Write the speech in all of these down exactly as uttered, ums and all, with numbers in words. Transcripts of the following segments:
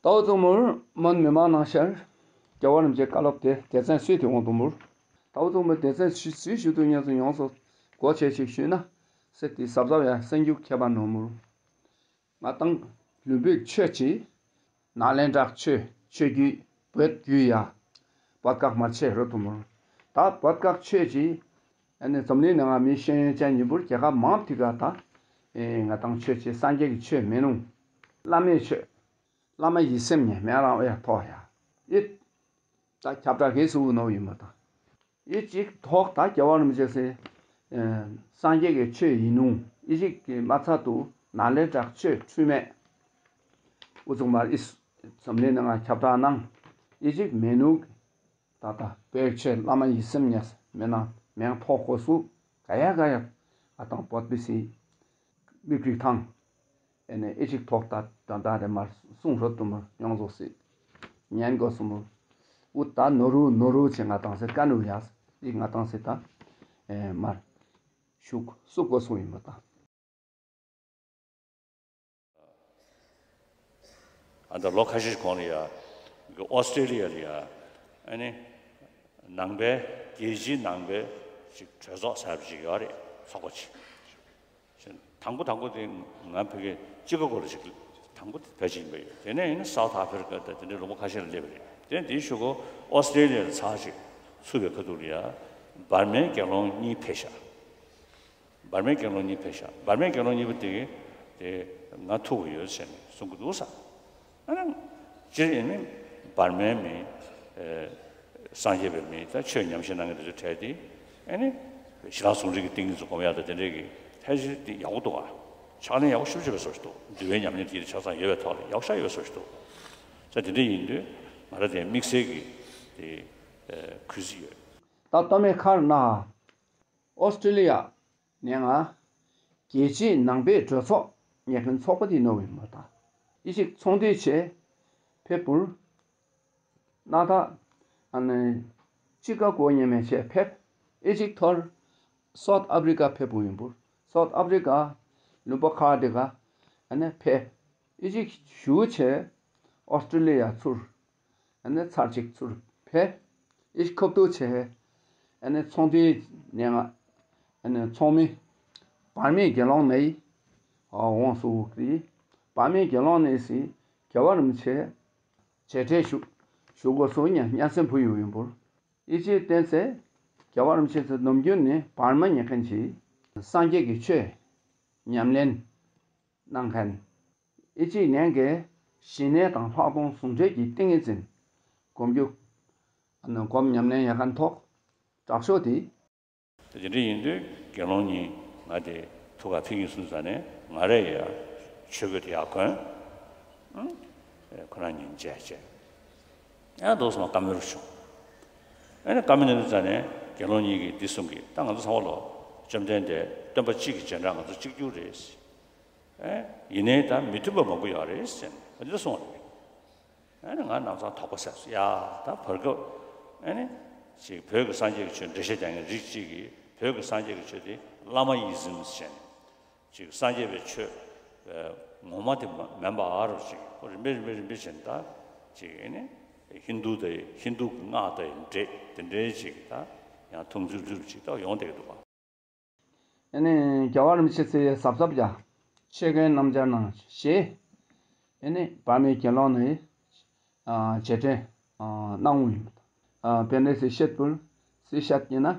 ཏའོ་ཙུང་མུར་མོན་མི་མང་ནང་ཤར། རྒྱལ་བ་རིན་པོ་ཆེའི་བཀའ་སློབ་དེ་སྡེ་ཚན་སུས་དེ་འོང་དུ་མུར། ཏའོ་ཙུང་མུར་སྡེ་ཚན་སུས་སུས་ཞུ་དུ་ཉན་སུ་ཡོངས་སུ་སྒོ་ཕྱེ་ཞིག་ཞུས་ན། སེ་དེ་གཟབ་གཟབ་ཡ་སེང་རྒྱུག་ཁྱད་པར་ནོར་མུར། ང་དང་ལུམ་བུའི་ཆོས་ཀྱི་ནཱ་ལེནྡྲ་ཆོས་ཆོས་བརྒྱུད་བོད་བརྒྱུད་ཡ་བོད་བཀག་མར་ཆེ་རུ་དུ་མུར། ད་བོད་བཀག་ཆོས་ཀྱི་ཨ་ནི་འཛམ་གླིང་ནང་ང་མི་ཤེས་ཡོན་ཅན་ཉིན་པུར་རྒྱལ་ཁབ་མང་དུ་ག་ད་ཨེ་ང་དང་ཆོས་ཀྱི་སངས་རྒྱས་ཀྱི་ཆོས་མེད་ནུ། བླ་མའི་ཆོས། བླ་མ་ཡིད་སེམས་ཉེ་མེད་རང་ཨེ་ཐོག་ཡ། ཨེ། ད་ཁྱབ་བསྒྲགས་གས་སུ་ནོ་ཡིན་མོ་ད། ཨེ་གཅིག་ཐོག་ད་རྒྱལ་བ་རིན་པོ་ཆེ་སེ། ཨེ་སངས་རྒྱས་ཀྱི་ཆོས་ཡིན་ནུ། ཨེ་གཅིག་གི་མ་ཚད་དུ་ནཱ་ལེནྡྲ་ཆོས་འཁྲུལ་མེད། ཨུ་ཚུགས་མར་ཨིས་འཛམ་གླིང་ནང་ང་ཁྱབ་བསྒྲགས་གནང་། ཨེ་གཅིག་མེད་ནུ། ད་ལྟ་བོད་ཆོས་བླ་མ་ཡིད་སེམས་ཉེ་མེད་ན་མེང་ཐོག་ཁོ་སུ་ག་ཡ་ག་ཡ་ཨ་དང་བོད་པི་སི་མི་གྲིག་ཐང་། ཨེ་ནས་ཨེ་ཅིག་ཐོག་ད་ད་ད་རེ་མར་གསུང་རོགས་དུ་མར་ཡོངས་རྫོགས་སྲིད་ཉན་དགོས་སུ་མོ། ཨུ་ད་ནོ་རུ་ནོ་རུ་ཆེ་ང་དང་སེ་ཀ་ནུ་ཡ་སི་ང་དང་སེ་ད་ཨེ་མར་ཤུག་སུ་དགོས་སུ་ཡིན་མོ་ད། ཨ་ད་ལོ་ཁ་ཤས་གོང་ལ་ཡ། ཨོ་སི་ཀྲེ་ལི་ཡ་ལ་ཡ། ཨ་ནི། ནང་པའི་རྒྱལ་སྤྱིའི་ནང་པའི་ཅིག་གྲོས་ཚོགས་གསར་པ་ཅིག་ཡོད་རེད། ཚོགས་པ་ཅིག་དང་པོ་དང་པོ་དེ་ང་ཕ་གི་ཅི་ཀ་གོ་ལ་ཅིག་དང་པོ་དེ་ཕལ་ཆེར་ཡིན་པ་ཡོད། དེ་ནས་ཡིན་ན་སའུ་ཐི་ཨ་ཧྥི་རི་ཀ་དང་དེ་འདྲའི་ལུང་པ་ཁ་ཤས་ལ་སླེབས་པ་རེད། དེ་ནས་དེའི་གཞུག་གུ་ཨོ་སི་ཀྲེ་ལི་ཡ་ལ་ཚར་ཅིག་ཚུད་པའི་ཁ་ཐུག་ལ་ཡ། འབར་མའི་དགེ་སློང་གཉིས་ཕེབས་ཤག་འབར་མའི་དགེ་སློང་གཉིས་ཕེབས་ཤག་འབར་མའི་དགེ་སློང་གཉིས་པོ་དེ་གིས་དེ་ང་ཐུག་གི་ཡོད་ཟེར་ནས་གསུང་གི་འདུག་ས། ཨ་ནི། སྤྱིར་ཡིན་ནི་འབར་མའི་མི། ཨེ། སངས་རྒྱས་པའི་མི་ད་ཆོས་ཉམས་བཞེས་གནང་མཁན་དེ་ཚོའི་གྲས་དེ། ཨ་ནི། ཞི་ལྷག་ཟུང་འབྲེལ་གྱི་ཏིང་ངེ་འཛིན་སྒོམ་ཡག་དང་དེ་འདྲས་ཀྱི་ཐད་གཞི་དེ་ཡག་པོ་འདུག་ཨ། ཕྱག་ལེན་ཡག་པོ་ཞེ་པོ་ཅིག་ཡོད་པའི་བཟོ་ཞིག་འདུག་འདུལ་བའི་ཉམས་ལེན་དེ་ཆ་ཚང་ཡོད་པའི་ཐོག་ལ་ཡག་ཤོས་ཡོད་པའི་བཟོ་ཞིག་འདུག་ས་དེ་འདྲས་ཡིན་དུས་ང་རང་དེ་དམིགས་བསལ་གྱི་དེ། ཨེ། གུས་བརྩི་ཡོད། ད་སྟོད་སྨད་ཁར་ན། ཨོ་སི་ཀྲི་ལི་ཡ་ནས་ང་རྒྱལ་སྤྱིའི་ནང་པའི་གྲོས་ཚོགས་ཉེ་མཁན་ཚོགས་པ་དེ་ནོ་བའི་མོ་ད་ཨི་ཞིག་ཚོང་འདུས་ཆེ་ཕེབས་པུར་ན་ད་ཨ་ནི་ཅི་ཀ་གོ་ཉེ་མེད་ཆེ་ཕེབས། ཨི་ཞིག་ཐོར་སོད་ཨབ་རི་ཀ་ཕེབས་པུ་ཡིན་པུར་སོད་ཨབ་རི་ཀ་ལུམ་པ་ཁ་དེ་ག་ཨ་ནི་ཕེབས། ཨི་ཞིག་ཞུ་ཆེ་ཨོ་སི་ཀྲི་ལི་ཡ་ཚུར། ཨ་ནི་ཚར་གཅིག་ཚུར་ཕེབས། ཨི་ཁོབ་ཏུ་ཆེ། ཨ་ནི་ཚོང་དེའི་ནས་ང་། ཨ་ནི་ཚོང་མི། བར་མའི་དགེ་སློང་ནས། འོང་སུ་འུག་རི། བར་མའི་དགེ་སློང་ནས་སི། རྒྱལ་བ་རིན་པོ་ཆེ། མཇལ་འཕྲད་ཞུ། ཞུ་དགོས་སུ་ཉ་སྙན་སེམས་བུ་ཡུ་ཡིན་པུར། ཨི་ཅི་བསྟན་ཚེ། རྒྱལ་བ་རིན་པོ་ཆེ་ཚོ་ནམ་རྒྱུན་ནས་བར་མ་ཉེ་མཁན་གྱིས། སངས་རྒྱས་ཀྱི་ཆོས། ཉམས་ལེན། གནང་མཁན། ཨི་ཅི་ནན་གྱི་ཞི་གནས་དང་ལྷག་མཐོང་ཟུང་འབྲེལ་གྱི་ཏིང་ངེ་འཛིན། སྒོམ་རྒྱུ། སྒོམ་ཉམས་ལེན་ཡག་མཁན་ཐོག་དྲག་ཤོས་དེ། དེ་འདྲ་ཡིན་དུས་དགེ་སློང་གཉིས་ང་དེ་ཐུག་ག་ཕེབས་ཀྱིན་སོང་ཙང་ནས་ང་རས་ཡ་ཆོས་གོས་དེ་ཡག་གོན། ཁོ་རང་གཉིས་མཇལ་བྱས། ཡང་འདུག་སོང་བཀའ་མོལ་བྱུང་། ཨ་ནི་བཀའ་མོལ་གནང་དུས་ཙང་ནས་དགེ་སློང་གཉིས་ཀྱིས་འདི་གསུང་གི་ད་ང་ཚོ་ཚང་མ་ལོ་བཅོམ་ལྡན་འདས་སྟོན་པ་གཅིག་གི་རྗེས་འབྲང་ང་ཚོ་གཅིག་གྱུར་རེད། ཨེ། ཡིན་ནའི་ད་མི་མཐུན་པ་མང་པོ་ཡོད་རེད་ཟེར་ནས་འདི་གསུངས་རེད། ཨ་ནི་ང་ནམ་སང་དོགས་པ་ཟ་སོང་ཡ། ད་བར་སྐབས་ཨ་ནི་ཅིག་བོད་ཀྱི་སངས་རྒྱས་ཀྱི་ཆོས་འགྲེལ་བཤད་རྒྱག་མཁན་རིགས་གཅིག་གིས་བོད་ཀྱི་སངས་རྒྱས་ཀྱི་ཆོས་དེ་བླ་མ་ཡིད་བཞིན་ཟེར་ནས་ཅིག་སངས་རྒྱས་པའི་ཆོས་ངོ་མ་དེ་མ་མིན་པ་ཨ་རུ་ཅིག་རིམ་པས་རིམ་པས་རིམ་པས་བྱས་ནས་ད་ཅིག་ཨ་ནི་ཧིན་རྡུ་དང་ཧིན་རྡུ་གི་སྔགས་དང་འདྲེས་དེ་འདྲའི་ཅིག་ད་ཡང་མཐོང་ཚུལ་ཚུལ་ཅིག་ད་ཡོང་བསྡད་ཀྱི་འདུག་ག་ཨ་ནི་རྒྱལ་བ་རིན་པོ་ཆེ་ཚེ་གཟབ་གཟབ་ཀྱང་ཆོས་གོས་རྣམ་སྦྱར་གནང་ཞེས། ཨ་ནི་བར་མའི་དགེ་སློང་ནི་རྗེས་དྲན་གནང་བ་ཡིན། དཔེ་འདྲ་སྲིད་བཤད་པུར་སྲིད་བཤད་ཡིན་ན།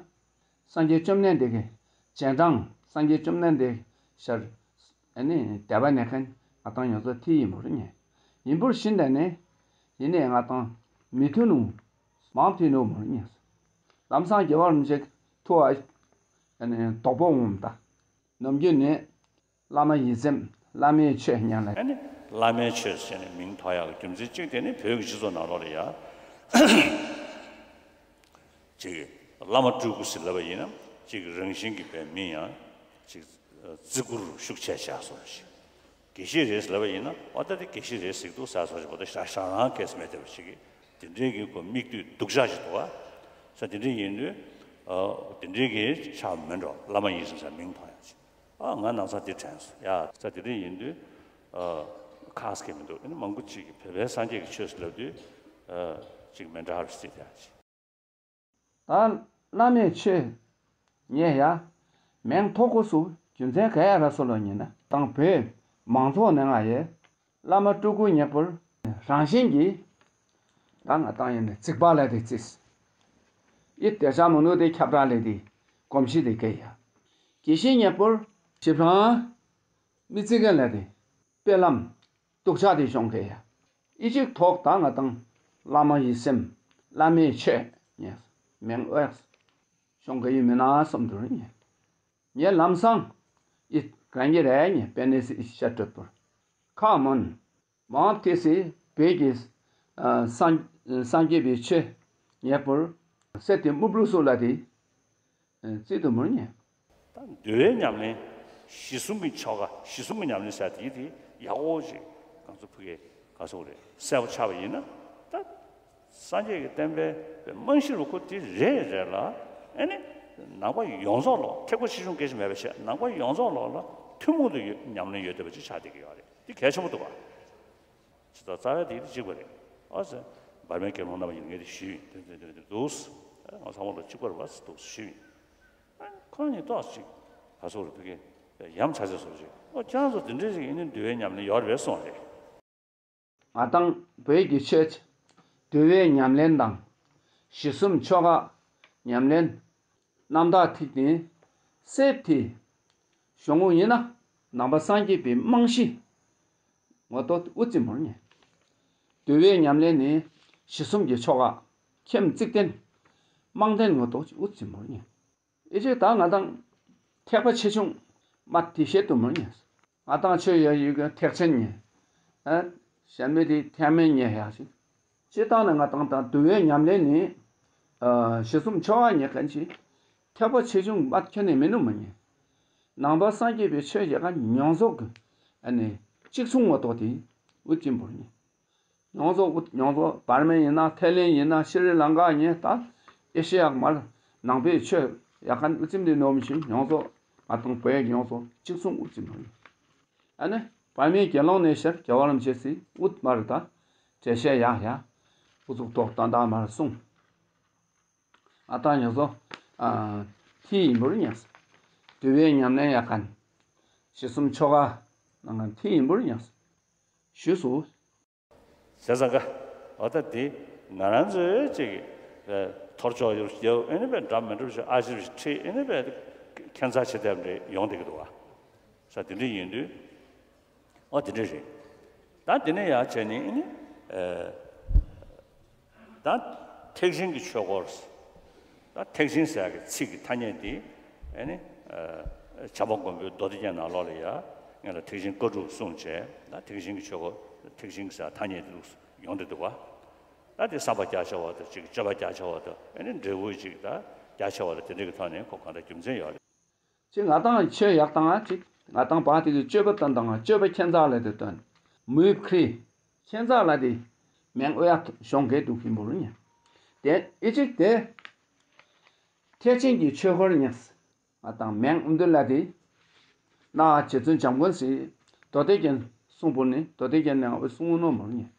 སངས་རྒྱས་བཅོམ་ལྡན་འདས་ཀྱི་རྗེས་འབྲང་སངས་རྒྱས་བཅོམ་ལྡན་འདས་ཤར། ཨ་ནི་དད་པ་ནས་མཁན་ང་དང་ཡོངས་རྫོགས་ཐི་ཡིན་པུར་ཉེ། ཡིན་པུར་ཤིན་ད་ནི། ཡིན་ནས་ང་དང་མི་མཐུན་ནུ། མང་མཐུན་ནུ་མུར་ཉེ། ལམ་སང་རྒྱལ་བ་རིན་པོ་ཆེ་ཐུགས་ཨ། ཨ་ནི་དོགས་པ་འོངམ་ད། ནམ་རྒྱུན་ནི། བླ་མ་ཡིད་སེམས་བླ་མའི་ཆོས་སྙན་ལ། ཨ་ནི་བླ་མའི་ཆོས་ཟེར་ནས་མིང་ཐོགས་ཡག་གི་རྒྱུ་མཚན་གཅིག་དེ་ནི་བོད་ཀྱི་སྤྱི་ཚོགས་ནང་ལོགས་ལ་ཡ། ཅིག་བླ་མ་སྤྲུལ་སྐུ་ཟེར་ལབ་པ་ཡིན་ན་ཅིག་རང་བཞིན་གྱིས་པའི་མིང་ཡང་ཅིག་བརྩི་བཀུར་ཤུགས་ཆེ་བྱས་སོང་ཞིག་དགེ་བཤེས་རེད་ལབ་པ་ཡིན་ན་ཨོ་ད་དེ་དགེ་བཤེས་རེད་ཟེར་འདུག་ཟེར་སོང་ཞིག་པོ་ད་ཞག་ཞག་རང་སྐད་སྨྲས་བསྡད་པ་ཞིག་གིས་དེ་འདྲའི་གི་ཁོ་མིག་ལྟོས་སྡུག་ཅག་ཅིག་འདུག་བ། ས་དེ་འདྲ་ཡིན་དུས་ཨ་དེ་འདྲའི་གི་ཆགས་མིན་འགྲོ་བླ་མ་ཡིན་ཟེར་ས་མིང་ཐོགས་ཡག་ཅིག་ཨ་ང་ནང་ཚ་དེ་དྲན་སོང་ཡ། ས་དེ་རིང་ཡིན་དུས་ཨ་ ཁག་སྐད་མི་འདུག་ཨ་ནི་མང་པོ་ཅིག་གིས་བོད་པའི་སངས་རྒྱས་ཀྱི་ཆོས་ཟེར་ལབ་དུས་ཅིག་མི་འདྲ་བ་རེད་ཟེར་ཡ་ཅིག་ད་བླ་མའི་ཆོས་ཉན་ཡ་མིང་ཐོག་ཁུངས་སུ་རྒྱུ་མཚན་ག་ཡ་ར་སོ་ལོ་ཉན་ན་དང་བོད་མང་ཚོགས་ནང་ང་ཡ་བླ་མ་སྤྲུལ་སྐུ་ཉེ་པོར་རང་བཞིན་གྱིས་ད་ང་ཏང་ཡིན་ན་རྩིག་པ་ལ་དེ་རྩིས། ཨི་དེ་ཤ་མོ་ནུ་དེ་ཁྱབ་བསྒྲགས་ལས་དེ་གོམས་གཤིས་དེ་སྐད་ཡ། དགེ་བཤེས་ཉེ་པོར་ཞིབ་ལྷང་མི་རྩིག་ག་ལ་དེ་དཔེ་ལམ་སྡུག་ཅག་དེ་ཤོང་སྐད་ཡ། ཨི་ཅིག་ཐོག་ད་ང་ཏང་བླ་མ་ཡི་སེམས་བླ་མའི་ཆོས་ཉེ་མིང་ཨོ་ཡ་ཤོང་སྐད་ཡོད་མེད་ན་བསམ་དུ་རེ་ཉེ། ངས་ལམ་སང་ཨི་གང་གི་རེ་ཉེ་པེ་ནེ་སི་ཤ་སྤྲོད་པར་ཁ་མོན་མང་ཏེ་སི་བོད་ཀྱི་ཨ་སངས་སངས་རྒྱས་པའི་ཆོས་ཉེ་པོར་སེ་ཏི་མུ་བླུ་སུ་ལ་དེ་རྩིས་དུ་མུར་ཉེ། ད་འདུལ་བའི་ཉམས་ལེན་གཞི་གསུམ་གྱི་ཆོ་ག་གཞི་གསུམ་གྱི་ཉམས་ལེན་ཟེར་དེ་དེ་ཡག་པོ་ཅིག་གང་ཚོ་ཕུ་གེ་ག་སོག་རེད་གསལ་པོ་ཆགས་པ་ཡིན་ན་ད། སངས་རྒྱས་ཀྱི་བསྟན་པའི་རྨང་གཞི་རུ་ཁོ་དེ་རེད་རེད་ལ། ཨེ་ནི། ནང་པ་ཡོངས་རྫོགས་ལོ་ཐེག་པ་ཆེ་ཆུང་སྐད་ཆ་མེད་པ་བྱས་ནང་པ་ཡོངས་རྫོགས་ལོ་ལ་ཐུན་མོང་དུ་ཡོད་ཉམས་ལེན་ཡོད་བསྡད་པ་ཅིག་ཆགས་བསྡད་ཀྱི་ཡོད་རེད་འདི་གལ་ཆེན་པོ་འདུག་བ། ཇི་ལྟར་རྩ་བའི་དེ་དེ་གཅིག་པ་རེད། ཨ་ཟེ། འབར་མའི་དགེ་སློང་རྣམ་པ་ཡིན་ངས་དེ་ཞུས་ཡིན་དེ་དེ་དེ་འདུག་ང་ཚང་མ་ལ་གཅིག་པ་རེད་བ་འདུག་ཞུས་ཡིན། ཁོང་གཉིས་ཏོག་ཅིག་ད་སོགས་རེད་བི་ཀེ་ཡམ་ཆ་ཆ་སོགས་ཅིག་ཨོ་ཁྱེད་རང་ཚོ་དེ་འདྲས་ཅིག་ཡིན་ནི་འདུལ་བའི་ཉམས་ལེན་ཡོད་རེད་པས་གསུངས་རེད། ང་དང་བོད་ཀྱི་ཆོས་འདུལ་བའི་ཉམས་ལེན་དང་གཞི་གསུམ་ཆོ་ག་ཉམས་ལེན་རྣམ་དག་ཐིག་ནི་སེབ་ཐི་གཞུང་ངོ་ཡིན་ན་ནང་པ་སངས་རྒྱས་པའི་རྨང་གཞི་ངོ་ཏོ་དབུ་རྩི་མོར་ཉེ། འདུལ་བའི་ཉམས་ལེན་ནི་གཞི་གསུམ་གྱི་ཆོ་ག་ཁྱིམ་བརྩིགས་རྟེན་རྨང་རྟེན་ངོ་ཏོ་དབུ་རྩི་མོར་ཉེ། ཨེ་ཅེ་ད་ང་དང་ཐེག་པ་ཆེ་ཆུང་མ་དེ་བཤད་དུ་མི་ཉན། ང་དང་ཆོས་ཡ་ཡུལ་གྱི་ཐེག་ཆེན་ཉན། ཨ། གཞན་མི་དེ་ཐེག་དམན་ཉན་ཡག་ཞིག་སྤྱིར་བཏང་ནས་ང་དང་དང་འདུལ་བའི་ཉམས་ལེན་ནི། ཨ། གཞི་གསུམ་ཆོ་ག་ཉན་མཁན་ཞིག་ཐེག་པ་ཆེ་ཆུང་མ་ཁྱོན་ནས་མི་ནུ་མི་ཉན། ནང་པ་སངས་རྒྱས་པའི་ཆོས་ཡ་ག་མྱོང་ཚོགས་ཀྱི་ཨ་ནི་གཅིག་མཚུངས་ངོ་ཏོག་དེ་དབུ་ཅིན་པོར་ཉན། མྱོང་ཚོགས་དབུ་མྱོང་ཚོགས་འབར་མ་ཡིན་ན་ཐའི་ལེན་ཡིན་ན་ཤྲི་ལང་ཀ་ཡིན་ད་ཨེ་ཤེ་ཡ་མར་ནང་པའི་ཆོས་ཡག་ག་དབུ་ཙིམ་དེ་ནོམ་ཞིང་མྱོང་ཚོགས་ང་དང་བོད་ཡིག་མྱོང་ཚོགས་གཅིག་མཚུངས་དབུ་ཙིམ་ནོམ་ཡིན། ཨ་ནི་བར་མའི་དགེ་སློང་ནས་ཤར་རྒྱལ་བ་རིན་པོ་ཆེ་སི་དབུ་མར་ད་འགྲེལ་བཤད་ཡག་ཡག་དབུ་ཚུགས་ཐོག་ཏན་ཏན་མར་གསུངས། ང་དང་ཉོ་ཚོ་ཐི་ཡིན་པོར་ཉན། འདུལ་བའི་ཉམས་ལེན་ཡག་ག་གཞི་གསུམ་ཆོ་ག་ནང་ག་ཐི་ཡིན་པོར་ཉན། ཞུས་སོ། ཟེར་ཙང་ཀ། འོ་ད་དེ་ང་རང་ཚོའི་ཅིག་ཐོར་ཅོག་ཡོད་ཡོད་ཨེ་ནི་པའི་འདྲ་མི་འདྲ་ཞིག་ཨ་ཞིབ་ཞིག་ཁྲིད་ཨེ་ནི་པའི་ཁྱད་མཚར་ཆེ་དེབ་འདྲ་ཡོང་བསྡད་ཀྱི་འདུག་བ། ས་དེ་འདྲ་ཡིན་དུས། འོ་དེ་འདྲ་རེད། ད་དེ་ནས་ཡར་བྱས་ནས་ཨེ་ནི། ད་ཐེག་ཆེན་གྱི་ཆོས་སྐོར། ད་ཐེག་ཆེན་ཟེར་ཡག་གི་ཚིག་གི་ཐ་སྙད་འདི་ཨེ་ནི། བྱམས་པ་མགོན་པོའི་མདོ་སྡེ་རྒྱན་ནང་ལོགས་ལ་ཡ་ངས་ལ་ཐེག་ཆེན་བཀའ་དྲུག་གསུངས་བྱས་ད་ཐེག་ཆེན་གྱི་ཆོས་སྐོར་ཐེག་ཆེན་གྱི་ཟེར་ཐ་སྙད་འདི་ལུགས་ཡོང་བསྡད་འདུག་བ། ད་དེ་བསམ་པ་རྒྱ་ཆེ་བ་དང་ཅིག་སྤྱོད་པ་རྒྱ་ཆེ་བ་དང་ཨེ་ནི་འབྲས་བུ་ཅིག་ད་རྒྱ་ཆེ་བ་དང་དེ་འདྲ་གི་ཐོག་ནས་ཁོ་གང་འདྲ་རྒྱུ་མཚན་ཡོད་རེད། ཅིག་ང་དང་ཆོས་ཡག་དང་ཅིག་ང་དང་བ་དེ་གི་སྤྱོད་པ་དང་དང་སྤྱོད་པ་ཁྱད་མཚར་ལས་དེ་དོན་མུའུ་ཁྲི་ཁྱད་མཚར་ལ་དེ་མེང་ཨོ་ཡ་གཞུང་གས་འདུག་ཧིན་པོ་རུ་ཉན། དེ་ཨི་ཅིག་དེ་ཐེག་ཆེན་གྱི་ཆོས་འཁོར་ཉན། ང་དང་མེང་ཨུ་འདུན་ལ་དེ་ན་རྗེ་བཙུན་བྱམས་མགོན་སི་མདོ་སྡེ་རྒྱན་གསུང་པོ་ནི་མདོ་སྡེ་རྒྱན་ནང་ཨོ་གསུང་ནོ་མོ་རུ་ཉན།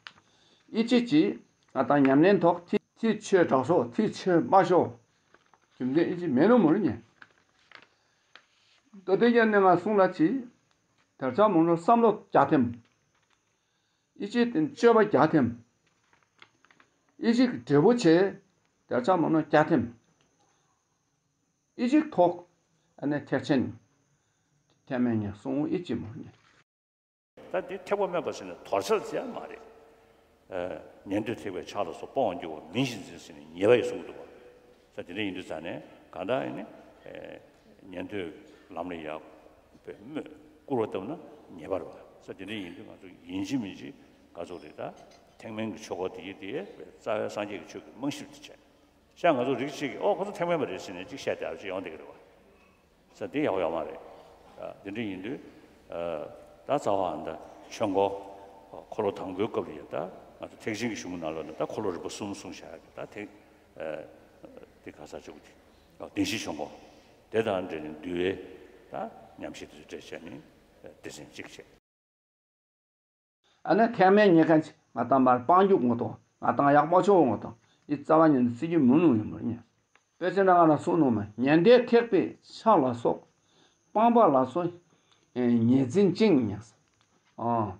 ཨི་ཅིག་ཅིག་ང་དང་ཉམས་ལེན་ཐོག་ཐི་ཐི་ཆོས་དྲག་ཤོག་ཐི་ཆོས་དམའ་ཤོག་རྒྱུ་མཚན་ཨི་ཅིག་མེད་ནོ་མོ་རུ་ཉན། མདོ་སྡེ་རྒྱན་ནས་ང་གསུང་ལ་ཅི། དར་ཆ་མོ་ནོ་བསམ་བློ་རྒྱ་ཐེམ། ཨི་ཅིག་དེ་སྤྱོད་པ་རྒྱ་ཐེམ། ཨི་ཅིག་འབྲས་བུ་ཆེ། དར་ཆ་མོ་ནོ་རྒྱ་ཐེམ། ཨི་ཅིག་ཐོག་ཨ་ནི་ཐེག་ཆེན། ཐེག་དམན་ཉེ་གསུང་ཨི་ཅིག་མོ་ཉེ། ད་འདི་ཐེག་པ་དམན་པ་ཟེར་ནས་དོར་ཚར་ཟེར་ཡ་མ་རེད། ཨ། ཉན་ཐོས་ཐེག་པའི་ཕྱག་ལ་སོགས་སྤོང་བར་འགྱུར་བ་མིན་ཞིག་འཛིན་ཟེར་ནས་ཉེས་པ་ཡི་གསུང་གི་འདུག་བ། ས་དེ་འདྲ་ཡིན་དུས་ཙང་ནས་གང་ལྟར་ཨེ་ནི། ཨེ། ཉན་ཐོས་ལམ་ལ་ཡག་པའི་སྨོན་བསྐུར་བ་བཏབ་ན་ཉེས་པ་རེད་བ། ས་དེ་འདྲ་ཡིན་དུས་ང་ཚོ་ཡིན་གཅིག་མིན་གཅིག་ག་ཚོད་རེད་ད། ཐེག་དམན་གྱི་ཆོས་སྐོར་དེ་ཡི་དེ་རྩ་བའི་སངས་རྒྱས་ཀྱི་ཆོས་ཀྱི་རྨང་གཞི་དེ་བྱས། ཤ་ང་ཚོ་རིགས་གཅིག་གིས་ཨོ་ཁོ་ཚོ་ཐེག་དམན་པ་རེད་ཟེར་ནས་གཅིག་བཤད་བསྡད་པ་ཅིག་ཡོང་བསྡད་ཀྱི་རེད་བ། ས་དེ་ཡག་པོ་ཡོད་མ་རེད། ཨ། དེ་འདྲ་ཡིན་དུས། ཨ། ད་རྩ་བ་ཨ་ནི་ད་ཆོས་འཁོར་འཁོར་ལོ་དང་པོའི་སྐབས་ལ་ཡ་ད་ང་ཚོ་ཐེག་ཆེན་གྱི་གཞུང་ནང་ལོགས་ནས་ད་འཁོར་ལོ་རིམ་པ་གསུམ་གསུངས་བཞག་ཡོད་ད་ཐེག་ཨ། དེ་ག་ས་བཅུག་དེ། ཨ། བདེན་བཞིའི་ཆོས་འཁོར། དེ་དང་འབྲེལ་ནས་འདུལ་བའི་ད་ཉམས་བཞེས་དེ་ཚོ་འབྲེལ་བྱས་ནས་སྡེ་ཚན་གཅིག་བྱས། ཨ་ནི་ཐེག་དམན་ཉན་མཁན་ཅིག་ང་དང་མར་སྤང་རྒྱུག་ངོ་ཐོག་ང་དང་ཡག་མ་ཆོག་ངོ་ཐོག་ཡི་རྩ་བ་ཉིད་ནས་བརྩི་རྒྱུ་མི་ནུས་ཡིན་པར་ཉན། དཔེ་ཆ་ནང་ང་ལ་གསུངས་ནོ་མ་ཉན་ཐོས་ཐེག་པའི་ཕྱག་ལ་སོགས། སྤངས་པ་ལ་སོགས་ཉེར་འཛིན་ཅིང་ཉན། ཨོ་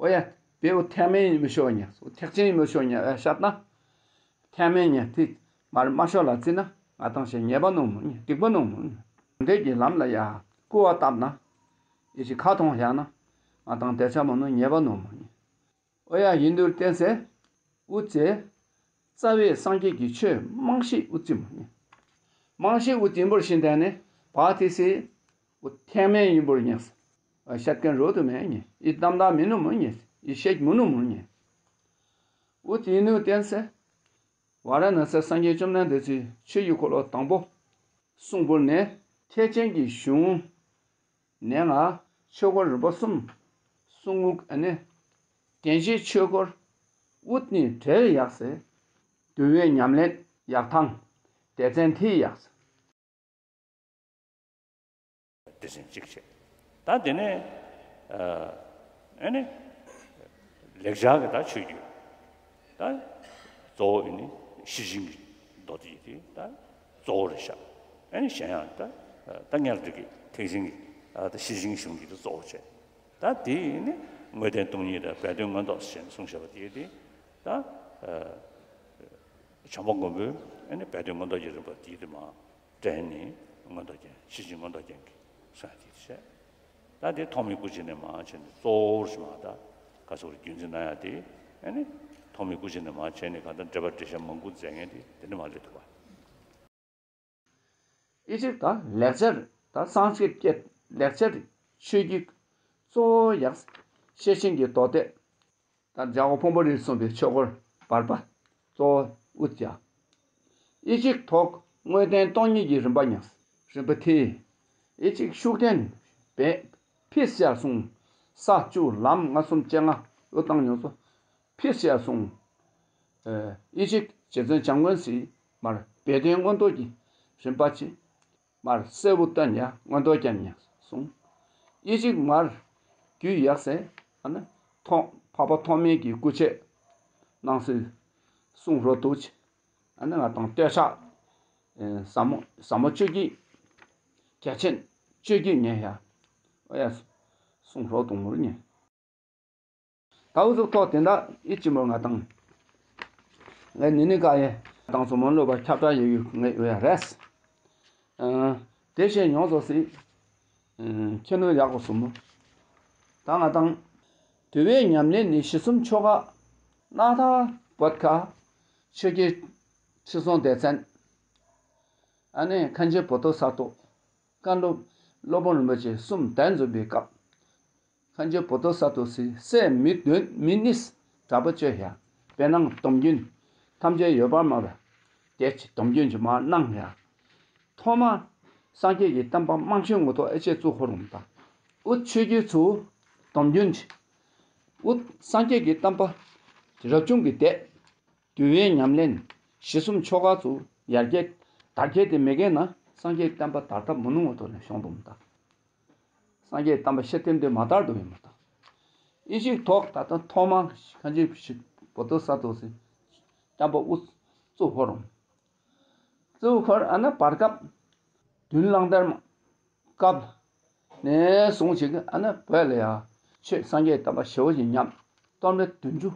ཡ། བེའུ་ཐེག་དམན་ཡིན་མི་ཤོག་ཉན། ཐེག་ཆེན་ཡིན་མི་ཤོག་ཉན་ཨ་ཤད་ན། ཐེག་དམན་ཉན་ཐོས་མར་མ་ཤོག་ལ་བརྩིས་ན་ང་དང་ཞེ་ཉེས་པ་ནོ་མི་ཉན་སྡིག་པ་ནོ་མི་ཉན། འདས་ཀྱི་ལམ་ལ་ཡ་སྐུར་བ་བཏབ་ན། ཡེ་ཤེས་ཁ་ཐོང་བཞག་ན། ང་དང་དེ་ཆ་མ་ནོ་ཉེས་པ་ནོ་མི་ཉན། ཨོ་ཡ་ཡིན་དུས་བརྟེན་ཟེར། དབུ་རྩེ། རྩ་བའི་སངས་རྒྱས་ཀྱི་ཆོས་རྨང་གཞི་དབུ་རྩེ་མ་ཡིན། རྨང་གཞི་དབུ་རྩེ་འབོར་ཞིང་དན་ནི་བ་དེ་སི། དབུ་ཐེག་དམན་ཡིན་པོར་ཉན། བཤད་མཁན་རོ་དུ་མེད་ཉན། ཡི་གཏམ་དག་མི་ནུ་མུ་ཉན། ཡི་བཤད་མུ་ནུ་མུ་ཉན། དབུ་དེ་ནུ་བསྟན་སེ། ཝཱ་ར་ཎ་སི་སངས་རྒྱས་བཅོམ་ལྡན་འདས་ཀྱི་ཆོས་ཀྱི་འཁོར་ལོ་དང་པོ། གསུང་འབུལ་ནས་ཐེག་ཆེན་གྱི་གཞུང་། ནས་ང་ཆོས་འཁོར་རིམ་པ་གསུམ། གསུང་ངུག་ཨ་ནི། རྒྱན་ཆེ་ཆོས་འཁོར། དབུ་ནི་བྲལ་ཡག་སེ། འདུལ་བའི་ཉམས་ལེན་ཡག་ཐང་། སྡེ་ཚན་ཐི་ཡག་སེ། སྡེ་ཚན་གཅིག་བྱས། ད་དེ་ནས་ཨ་ནི་ལེགས་སྦྱར་གྱི་ད་ཆོས་བརྒྱུད་ད་གཙོ་བོ་ཨ་ནི་ཤེར་ཕྱིན་གྱི་མདོ་སྡེ་དེ་ད་གཙོ་བོ་རེད་ཤག་ཨ་ནི་གཞན་ཡང་ད་ད་སྔར་འགྲིག་གི་ཐེག་ཆེན་གྱི་ད་ཤེར་ཕྱིན་གྱི་གཞུང་གི་ད་གཙོ་བོ་བྱས། ད་དེ་ནི་དངོས་བསྟན་སྟོང་ཉིད་དང་སྦས་དོན་མངོན་རྟོགས་ཞེས་གསུངས་བཞག་པ་དེ་དེ་ད་བྱམས་པ་མགོན་པོས་ཨ་ནི་སྦས་དོན་མངོན་རྟོགས་ཀྱི་རིམ་པ་དེ་དེ་མ། དྲན་ནས་མངོན་རྟོགས་རྒྱན། ཤེར་ཕྱིན་མངོན་རྟོགས་རྒྱན་གྱི་གསུང་ཡ་དེ་བཤད། ད་དེ་ཐོགས་མེད་སྐུ་མཆེད་ནས་མར་བྱས་ནས་གཙོ་བོར་ཞུ་མ་ད་ག་སོགས་རྒྱུན་འཛིན་གནང་ཡ་དེ་ཨ་ནི་ཐོགས་མེད་སྐུ་མཆེད་ནས་མར་བྱས་ནས་གང་ལྟར་འགྲེལ་པ་འགྲེལ་བཤད་མང་པོ་མཛད་མཁན་དེ་དེ་ནས་མར་སླེབས་ཐུབ་པ། ཨི་ཅིག་ད་ལེགས་སྦྱར་ད་སངས་སྐྲག་སྐད་ལེགས་སྦྱར་ཆོས་བརྒྱུད་གཙོ་བོ་ཡག་ཤེར་ཕྱིན་གྱི་མདོ་སྡེ། ད་འཇམ་དབྱངས་ཕུང་པོ་རིར་གསུངས་པའི་ཆོས་འཁོར་བར་པ་གཙོ་བོ་དབུ་རྩེ། ཨི་ཅིག་ཐོག་དངོས་བསྟན་སྟོང་ཉིད་ཀྱི་རིམ་པ་ཉམས། རིམ་པ་ཐི། ཨི་ཅིག་ཤུགས་བསྟན་བས་ཕིས་ཡར་གསུངས། ས་བཅུ་ལམ་ལྔ་གསུམ་སྤྱན་སྔ་ཨུ་བཏང་ཉོ་སོ་ཕིས་ཡར་གསུངས། ཨི་ཅིག་རྗེ་བཙུན་བྱམས་མགོན་སི་མར་སྦས་དོན་མངོན་རྟོགས་ཀྱི་རིམ་པ་ཆེ། མར་གསལ་བོ་བསྟན་ཡ་མངོན་རྟོགས་རྒྱན་ཡ་གསུངས། ཨི་ཅིག་མར་རྒྱུད་ཡག་སེ་ཨ་ནི་ཐོག་འཕགས་པ་ཐོགས་མེད་ཀྱི་སྐུ་ཆས་གནང་སྲོལ་གསུང་རོ་འདུག་ཅི། ཨ་ནི་ང་དང་སྟོད་ཕྱག་ཟབ་མོ་ཟབ་མོ་བཅུ་གཅིག་རྒྱ་ཆེན་བཅུ་གཅིག་ཉན་ཡ། ཨོ་ཡ། གསུང་རོ་དུང་མུར་ཉན། ད་འུ་ཚོ་ཐོག་དེ་འདྲ་ཨི་ཅི་མོར་ང་དང་། ངས་ནི་ནི་ཀ་ཡེ་དང་སོ་མོ་ལོ་བ་ཁྱབ་བསྒྲགས་ཡོད་ཡོད་ངས་ཡོད་ཡ་རེད། ཨ། དེ་བཞིན་ཡོངས་སུ་སྲིད། ཨ། ཁྱེད་ནུ་ཡག་པོ་སོ་མོ། ད་ང་དང་། དུལ་བའི་ཉམས་ལེན་ནི་ཞི་གསུམ་ཆོ་ག་སྣ་ཐག་བོད་ཁ། ཆོས་ཀྱི་ཁྲི་སྲོང་ལྡེ་བཙན། ཨ་ནི་མཁན་ཆེན་བོ་དྷི་ས་ཏྭ། བཀའ་སློབ་སློབ་དཔོན་རིན་པོ་ཆེ་གསུམ་གདན་འཛོམས་པའི་སྐབས། མཁན་ཆེན་བོ་དྷི་ས་ཏྭ་སི་སྲས་མི་བདུན་མི་གཉིས་གྲྭ་པ་བཅོས་ཡ། དཔེར་ན་སྡོམ་རྒྱུན་ཐམས་ཅད་ཡོད་པར་སྨྲ་བ། དེ་ཅི་སྡོམ་རྒྱུན་གྱི་མ་གནང་ཡ། ཐོག་མ་སངས་རྒྱས་ཀྱི་བསྟན་པ་རྨང་ཆེན་ངོ་ཐོག་ཨེ་ཆེ་བཙུགས་ཧོ་རུང་ད། ཨུ་ཆོས་བརྒྱུད་ཚུ་སྡོམ་རྒྱུན་གྱི། ཨུ་སངས་རྒྱས་ཀྱི་བསྟན་པ་རབ་བྱུང་གི་སྡེ། དུལ་བའི་ཉམས་ལེན་ཞི་གསུམ་ཆོ་ག་ཚུ་ཡར་རྒྱས་དར་རྒྱས་དེ་མེད་མཁན་ན་སངས་རྒྱས་བསྟན་པ་དར་ཐབས་མི་ནུང་བ་ཐོག་ནས་བྱུང་འདུག་མ་ད། སངས་རྒྱས་བསྟན་པ་ཤེས་ལྡན་དེ་མ་དར་འདུག་ཡིན་མ་ད། ཨི་ཞིག་ཐོག་ད་ལྟ་ཐོག་མ་གང་ཅི་བོ་དྷི་ས་ཏྭ་སི་བསྟན་པ་དབུ་བཙུགས་ཧོ་རུང་། བཙུགས་ཧོར་ཨ་ན་བར་སྐབས་བདུན་གླང་དར་མ་སྐབས་ནས་བཟུང་ཞིག་ཨ་ན་བོད་ལ་ཡ་ཆོས་སངས་རྒྱས་བསྟན་པ་ཞེ་བོ་ཞིག་ཉམས། གཏོར་མ་བདུན་ཅུ།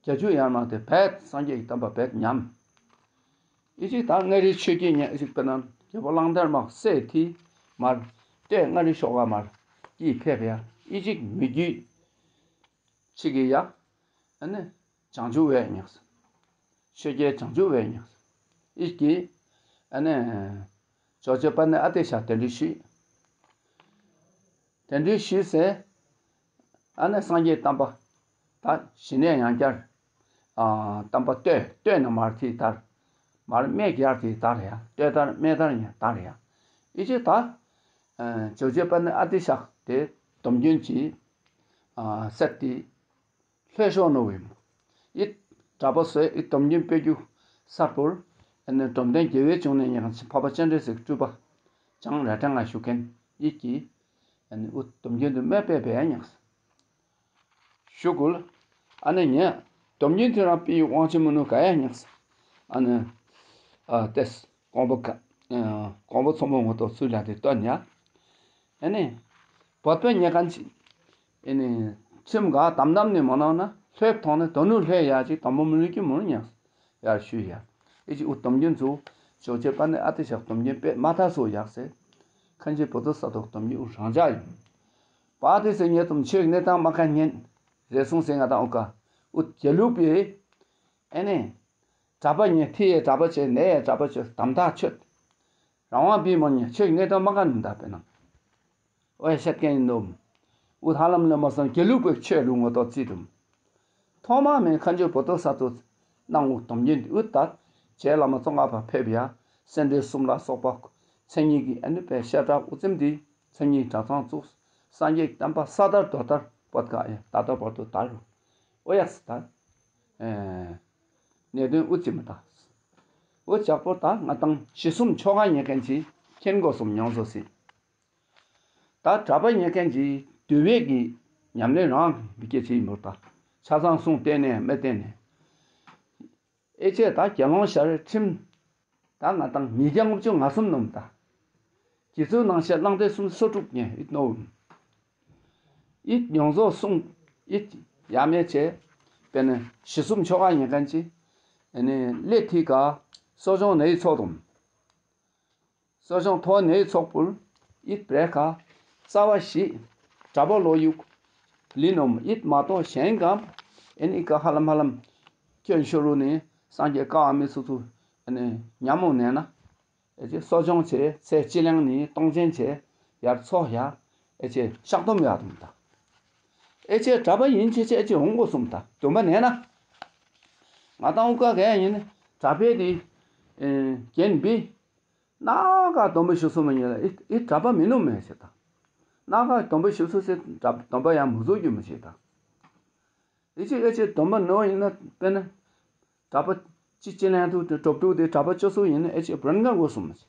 བརྒྱད་ཅུ་ཡར་མར་དེ་བས་སངས་རྒྱས་ཀྱི་བསྟན་པ་བས་ཉམས། ཨི་ཅིག་ད་མངའ་རིས་ཆོས་ཀྱི་ཉེ་ཨི་ཅིག་དཔེར་ན་རྒྱལ་པོ་གླང་དར་མ་སྲས་དེ་མར་སྟོད་མངའ་རིས་ཤོག་ཁ་མར་སྐྱིད་ཕེབས་ཡ་ཨི་ཅིག་མི་རྒྱུད་ཆིག་གི་ཡ་ཨ་ནི་བྱང་ཆུབ་བས་ཉམས། ཆོས་རྒྱལ་བྱང་ཆུབ་བས་ཉམས། ཨི་ཅིག་ཨ་ནི་ཇོ་བོ་རྗེ་པཎྜི་ཨ་ཏི་ཤ་གདན་འདྲེན་ཞུས། གདན་འདྲེན་ཞུས་ཟེར། ཨ་ནི་སངས་རྒྱས་བསྟན་པ། ད་གཞི་ནས་ཡང་བསྐྱར། ཨ། བསྟན་པ་སྟོད་སྟོད་ནས་མར་དེ་དར། མར་སྨད་ཀྱི་ཡར་དེ་དར་ཡ། སྟོད་དར་སྨད་དར་ཡང་དར་ཡ། ཨི་ཅེ་ད། ཨ། ཇོ་བོ་རྗེ་པཎྜི་ཨ་ཏི་ཤ་དེ་སྡོམ་རྒྱུན་གྱི། ཨ། སྲས་དེ། ལྷོད་ཤོག་ནོ་བའི་མོ། ཨི། གྲྭ་པ་སོས་ཨི་སྡོམ་རྒྱུན་སྤེལ་རྒྱུ་གསར་པོར། ཨ་ནི་འབྲོམ་སྟོན་རྒྱལ་བའི་འབྱུང་གནས་ཉག་ཅིག་འཕགས་པ་སྤྱན་རས་གཟིགས་སྤྲུལ་པ། བྱང་རྭ་སྒྲེང་ང་བཞུགས་མཁན་ཨི་ཀྱིས། ཨ་ནི་ཨུ་སྡོམ་རྒྱུན་དུ་སྨད་པས་བས་ཉག་ཞུ་དགོས་ལ། ཨ་ནི་ངས་སྡོམ་རྒྱུན་དེ་རང་པི་ཡི་དབང་ཆེན་མི་ནུ་ག་ཡ་ཉགས། ཨ་ནི་ཨ་ཏེས་ཀོང་པོ་ཀ་ཀོང་པོ་ཚོང་པོ་ངོ་ཐོག་ཚུར་ལ་དེ་སྟོན་ཡ། ཨ་ནི་བོད་པའི་ཉེ་གན་ཅི། ཨ་ནི་ཁྲིམས་ག་དམ་དམ་ནི་མ་ནང་ན་ལྷོད་ཐོང་ནི་དོ་ནུ་ལྷོད་ཡ་ཅིག་དམ་པོ་མི་ལུས་ཀྱི་མུར་ཉགས། ཡར་ཞུས་ཡ། ཨི་ཅི་འུ་སྡོམ་རྒྱུན་ཚུ་ཅོག་ཅེ་པ་ནི་ཨ་ཏི་ཤག་སྡོམ་རྒྱུན་པེ་མ་ཐ་སོ་ཡག་སེ། ཁན་ཅི་བོ་ཏོ་ས་ཐོག་སྡོམ་རྒྱུན་འུ་རང་ཅག་ཡིན། པ་ཏི་སེ་ཉེ་དུམ་ཆོས་གནས་དང་མ་ཁ་ཉན། རེ་ཟུང་སེ་ང་དང་འུ་ཀ་འུ་རྒྱ་ལུག་པེ། ཨེ་ནེ། གྲྭ་པ་ཉེ་ཐི་ཡེ་གྲྭ་པ་ཆེ་ནེ་ཡེ་གྲྭ་པ་ཆེ་དམ་ཐག་ཆོད། རང་དབང་པི་མོ་ཉེ་ཆོས་གནས་དང་མ་ཁ་ནི་འདའ་པེ་ནང་། ཨོ་ཡ་བཤད་མཁན་ཡིན་ནོ། འུ་ཧ་ལམ་ལ་མ་སོང་དགེ་ལུགས་པའི་ཆོས་ལུགས་ངོ་ཐོག་བརྩིས་དུམ། ཐོག་མ་མེད་ཁ་འཇོག་བོ་ཏོ་ས་ཏོ། སྣང་ངོ་སྡོམ་རྒྱུན་འུ་ལྟར། རྗེ་བླ་མ་ཙོང་ཁ་པ་ཕེབས་ཡ། སེ་འབྲས་གསུམ་ལ་སོགས་པ། མཚན་ཉིད་ཀྱི་ཨ་ནི་པའི་བཤད་གྲྭ་དབུ་འཛིན་འདི། མཚན་ཉིད་གྲྭ་ཚང་བཙུགས། སངས་རྒྱས་བསྟན་པ་ས་དར་རྡོ་དར་བོད་ཀ་ཡ་ད་ལྟ་བར་དུ་དར། ཨོ་ཡ་སི་དར། ཨེ། གནད་དོན་དབུ་ཅི་མི་ད། འུ་ཅག་པོ་ད་ང་དང་ཞི་གསུམ་ཆོ་ག་ཉེ་མཁན་ཅིག་མཁྱེན་དགོས་སོམ་མྱོང་བཟོ་སྲིད། ད་གྲྭ་པ་ཉེ་མཁན་གྱིས་འདུལ་བའི་གི་ཉམས་ལེན་རང་མི་སྐྱེ་ཆེ་ཡིན་པར་ད་ཆ་ཚང་གསུང་བསྟན་ནས་མི་བསྟན་ནས། ཨེ་ཅེ་ད་དགེ་སློང་ཤར་ཁྲིམས། ད་ང་དང་ཉིས་བརྒྱ་ལྔ་བཅུ་ང་གསུམ་ནོམ་ད། དགེ་ཚུལ་ནང་བཤད་གླང་ཐེ་གསུམ་སོ་དྲུག་ཉེ་ཨིད་ནོ། ཨིད་མྱོང་ཚོགས་གསུང་ཨིད་ཡ་མེ་ཆེ། དཔེར་ན་ཞི་གསུམ་ཆོ་ག་ཉེ་མཁན་ཅིག་ཨེ་ནི་ལེ་ཐི་ཀ་གསོ་སྦྱོང་ནེའི་ཚོགས་དུམ། གསོ་སྦྱོང་ཐོག་ནེའི་ཚོགས་པུར་ཨིད་བྲེ་ཁ་རྩ་བ་ཞི། གྲྭ་པ་ལོ་ཡུག་ལི་ནོམ་ཨིད་མ་གཏོགས་གཞན་གམ་ཨེ་ནི་ཀ་ཧ་ལམ་ཧ་ལམ་ཁྱོད་ཤོ་རུ་ནི་སངས་རྒྱས་ཀ་ཨ་མི་སུ་ཚུ་ཨེ་ནི་ཉམས་མོ་ནས་ན། ཨེ་ཅེ་གསོ་སྦྱོང་བྱས་ཚེ་སྤྱི་གླིང་ནི་སྟོང་ཆེན་བྱས་ཡར་ཚོགས་ཡ། ཨེ་ཅེ་བཤགས་སྡོམ་ཡག་དུམ་ད། ཨེ་ཅེ་གྲྭ་པ་ཡིན་ཆེ་ཆེ་ཨེ་ཅེ་འོང་དགོས་གསུམ་ད་སྡོམ་པ་ནས་ན། ང་དང་འུ་ཀ་ག་ཡ་ཡིན་ནི་གྲྭ་པས་དེ། རྒྱན་འབི། ན་ག་སྡོམ་པ་ཞུ་སོ་མ་ཉེ་ལ་ཨི་ཨི་གྲྭ་པ་མི་ནུ་མེ་ཆེ་ད། ན་ག་སྡོམ་པ་ཞུ་སོ་སེ་གྲྭ་སྡོམ་པ་ཡང་མུ་བཟོ་རྒྱུ་མི་ཆེ་ད། ཨི་ཅེ་ཨེ་ཅེ་སྡོམ་པ་ནོ་ཡིན་ན་དཔེར་ན། གྲྭ་པ་ཅི་ཅི་ལན་དུ་གྲོབ་དྲུག་དེ་གྲྭ་པ་ཅོ་སུ་ཡིན་ན་ཨེ་ཅེ་བྲན་གར་དགོས་སོང་མ་ཆེ།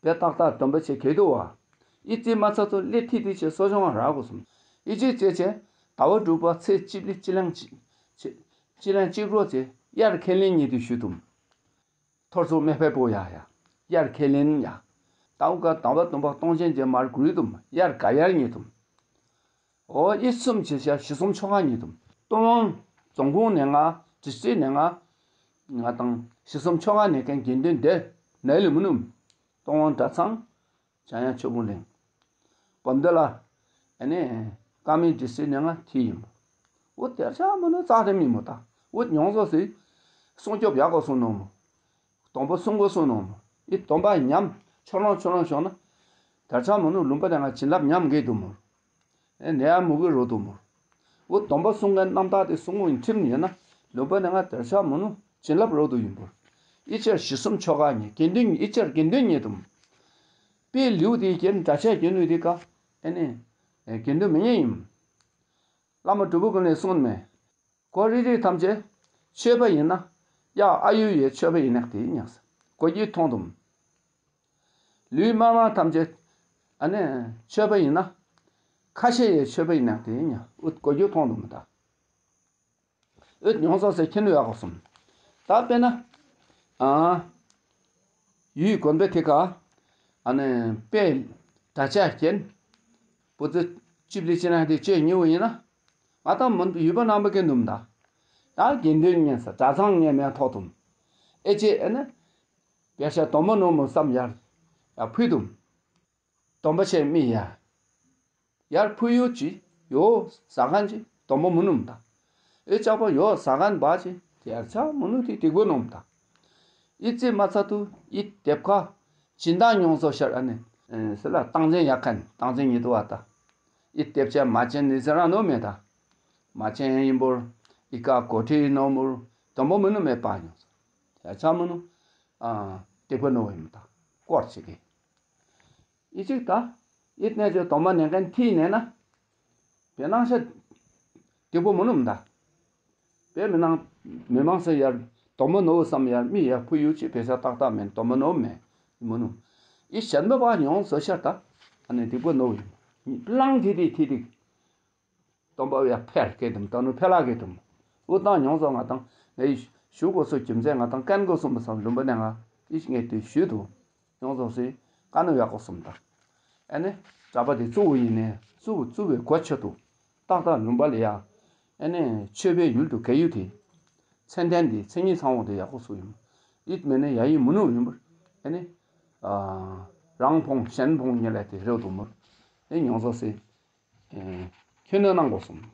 དེ་ཏག་ཏག་སྡོམ་པ་ཆེ་གེ་དུ་བ། ཨི་ཙི་མ་ཚ་ཚོ་ལེ་ཐི་ཐི་ཆེ་གསོ་སྦྱོང་རག་དགོས་སོང་། ཨི་ཅེ་ཅེ་ཆེ་ཟླ་བ་དྲུག་པ་ཚེ་གཅིག་ལི་ཅི་ལན་ཅི་ཅི་ཅི་ལན་གཅིག་རོ་ཆེ་དབྱར་ཁས་ལེན་ཉིད་དུ་ཞུ་དུམ། ཐོར་ཚུགས་མེ་ཕེ་པོ་ཡ་ཡ། དབྱར་ཁས་ལེན་ཡ། ཏའུ་ཀ་དང་བ་དུམ་པ་སྟོང་ཆེན་གྱི་མར་གུ་རི་དུམ་དབྱར་ག་དབྱར་ཉེ་དུམ། ཨོ་ཨི་གསུམ་ཆེ་ཤ་ཞི་གསུམ་ཆོ་ག་ཉེ་དུམ། ཏུང་ཝང་རྫོང་ཁོངས་ནས་ང་ཌི་སི་ཊིག་ནས་ང་། ང་དང་ཞི་གསུམ་ཆོ་ག་ནས་མཁན་དགེ་འདུན་སྡེ་ནས་ལི་མུ་ནུམ། ཏུང་ཝང་གྲྭ་ཚང་། འཇམ་དབྱངས་ཆོས་འཕེལ་གླིང་། བོམ་སྡེ་ལ། ཨ་ནི། ཀ་མི་ཌི་སི་ཊིག་ནས་ང་ཐི་ཡིན་མོ། འུ་དེར་ཆ་མོ་ནི་རྩ་དེ་མི་མོ་ད། འུ་མྱོང་ཚོ་སི། སྲུང་སྐྱོབ་ཡག་གོ་སོང་ནོ་མོ། སྡོམ་པ་སྲུང་གོ་སོང་ནོ་མོ། ཨི་སྡོམ་པ་ཉམས་ཆོ་ལོང་ཆོ་ལོང་ཤོང་ན། དེར་ཆ་མོ་ནི་ལུམ་པ་དེ་ང་བྱིན་རླབས་ཉམས་གེ་དུ་མོ། ཨེ་ནེ་ཡ་མུ་གེ་རོ་དུ་མོ། འུ་སྡོམ་པ་སྲུང་གའི་རྣམ་ཐར་དེ་སྲུང་གོ་ཡིན་ཁྲིམས་ཡིན་ན། ལུམ་པ་དེ་ང་དེར་ཆ་མོ་ནི་བྱིན་རླབས་རོ་དུ་ཡིན་པོ། ཨི་ཆར་ཞི་གསུམ་ཆོ་ག་ཉེ་དགེ་འདུན་ཨི་ཆར་དགེ་འདུན་ཉེ་དུ་མོ། པའི་ལེའུ་དེའི་རྒྱན་འདྲ་ཆ་རྒྱན་ལུས་དེ་ཀ་ཨེ་ནེ། དགེ་འདུན་མི་ཉན་ཡིན། བླ་མ་གྲུབ་པ་ཀུན་ལས་གསུངས་མེད། གོ་རི་རི་ཐམས་ཅད་ཆོས་པ་ཡིན་ན། ཡ་ཨ་ཡུ་ཡའི་ཆོས་པ་ཡིན་ནག་དེ་ཉག་ས་གོ་རྒྱུ་མཐོང་དུམ། ལུས་དམར་དམར་ཐམས་ཅད་ཨ་ནེ་ཆོས་པ་ཡིན་ན། ཁ་ཤས་ཡའི་ཆོས་པ་ཡིན་ནག་དེ་ཉག་ཨུད་གོ་རྒྱུ་མཐོང་དུམ་ད། ཨུད་མྱོང་ཚོགས་སེ་ཁྱེར་ནུ་ཡག་གོ་སོང་། ད་དཔེར་ན། ཨ། ཡུལ་དགོན་པའི་ཐད་ཀ་ཨ་ནི་དཔེ་དྲ་ཆ་རྒྱན། པོ་ཙི་ཅིབ་ལི་ཅི་ན་དེ་བཅོས་ཉེ་བོ་ཡིན་ན། ང་དང་མི་ཡུལ་པ་ནང་པ་གི་ནུམ་ད། ད་དགེ་འདུན་ཉན་ས་གྲྭ་ཚང་ཉན་མེད་ཐོག་དུམ། ཨེ་ཅེ་ཨེ་ནི། བེ་ཤ་དོམ་མོ་ནོ་མོ་བསམ་ཡར། ཡ་ཕུད་དུམ། སྡོམ་པ་ཆེ་མི་ཡ། ཡར་ཕུ་ཡུ་ཅི་ཡོ་ཟ་ཁན་ཅི་སྡོམ་པ་མུ་ནུམ་ད། ཨེ་ལྕགས་པ་ཡོ་ཟ་ཁན་བ་ཅི་དེར་ཆ་མུ་ནུ་ཏི་ཏིག་པོ་ནོམ་ད། ཨི་ཙི་མ་ཚ་ཏུ་ཨི་དེབ་ཁ་སྦྱིན་བདག་མྱོང་ཚོ་ཤར་ཨ་ནི་སི་ལ་སྟངས་འཛིན་ཡག་ཁན་སྟངས་འཛིན་ཉི་ཏུ་བ་ད། ཨི་དེབ་ཆ་མ་ཅན་ནི་ཟེར་ར་ནོ་མེ་ད། མ་ཅན་ཡིན་པོར་ཨི་ཀ་གོ་ཁྲི་ནོ་མུར་སྡོམ་པ་མུ་ནུ་མེ་པ་ཉོ་ཚོ། དེར་ཆ་མུ་ནུ་ཨ་ཏིག་པོ་ནོ་ཡིན་ད་སྐོར་ཅི་གི། ཨི་ཅིག་ད། ཨི་གནས་ཚུལ་སྡོམ་པ་ནན་མཁན་ཐིག་ནས་ན། བེ་ནང་ཤ། སྡིག་པོ་མུ་ནུམ་ད། བེ་མི་ནང་། མི་མང་སེ་ཡར། སྡོམ་པ་ནོ་བསམ་ཡར་མི་ཡར་ཕུ་ཡུ་ཅི་བེ་ས་ཏག་ཏག་མེན་སྡོམ་པ་ནོ་མེ། མུ་ནུམ། ཨི་ཞན་མ་བ་ཉོང་སོ་ཤར་ད། ཨ་ནི་སྡིག་པོ་ནོ་ཡིན། ལང་ཐི་ཐི་ཐི་ཐི། སྟོན་པ་ཡ་ཕེར་སྐད་དུམ་ད་ནུ་ཕེ་ལ་སྐད་དུམ། འུ་དང་མྱོང་ཚོ་ང་དང་ངའི་ཞུ་གོ་སོ་ཀྱིམ་ཚེ་ང་དང་ཀན་གོ་སོ་མི་སང་ལུམ་པ་ནས་ང་ཨིས་ངས་དུས་ཞུ་དུ་མྱོང་ཚོ་སི་ཀ་ནུ་ཡ་གོ་སོམ་དང་། ཨ་ནི་གྲྭ་པ་དེ་གཙུག་བུ་ཡིན་ནས་གཙུག་བུ་གཙུག་བའི་གོ་ཆོད་དུ་ཏག་ཏག་ལུམ་པ་ལ་ཡ། ཨ་ནི་ཆོས་པའི་ཡུལ་དུ་ག་ཡུལ་དེ་མཚན་ལྡན་དེ་མཚན་ཉིད་ཚང་བོ་དེ་ཡག་པོ་སུ་ཡིན། ཨིད་མེ་ནི་ཡ་ཡི་མུ་ནུ་ཡིན་པར། ཨ་ནི་རང་ཕོང་གཞན་ཕོང་ཉེ་ལས་དེ་རེད་དུ་མུར། ཨེ་མྱོང་ཚོ་སི། ཁྱོད་ནི་གནང་དགོས་སོང་།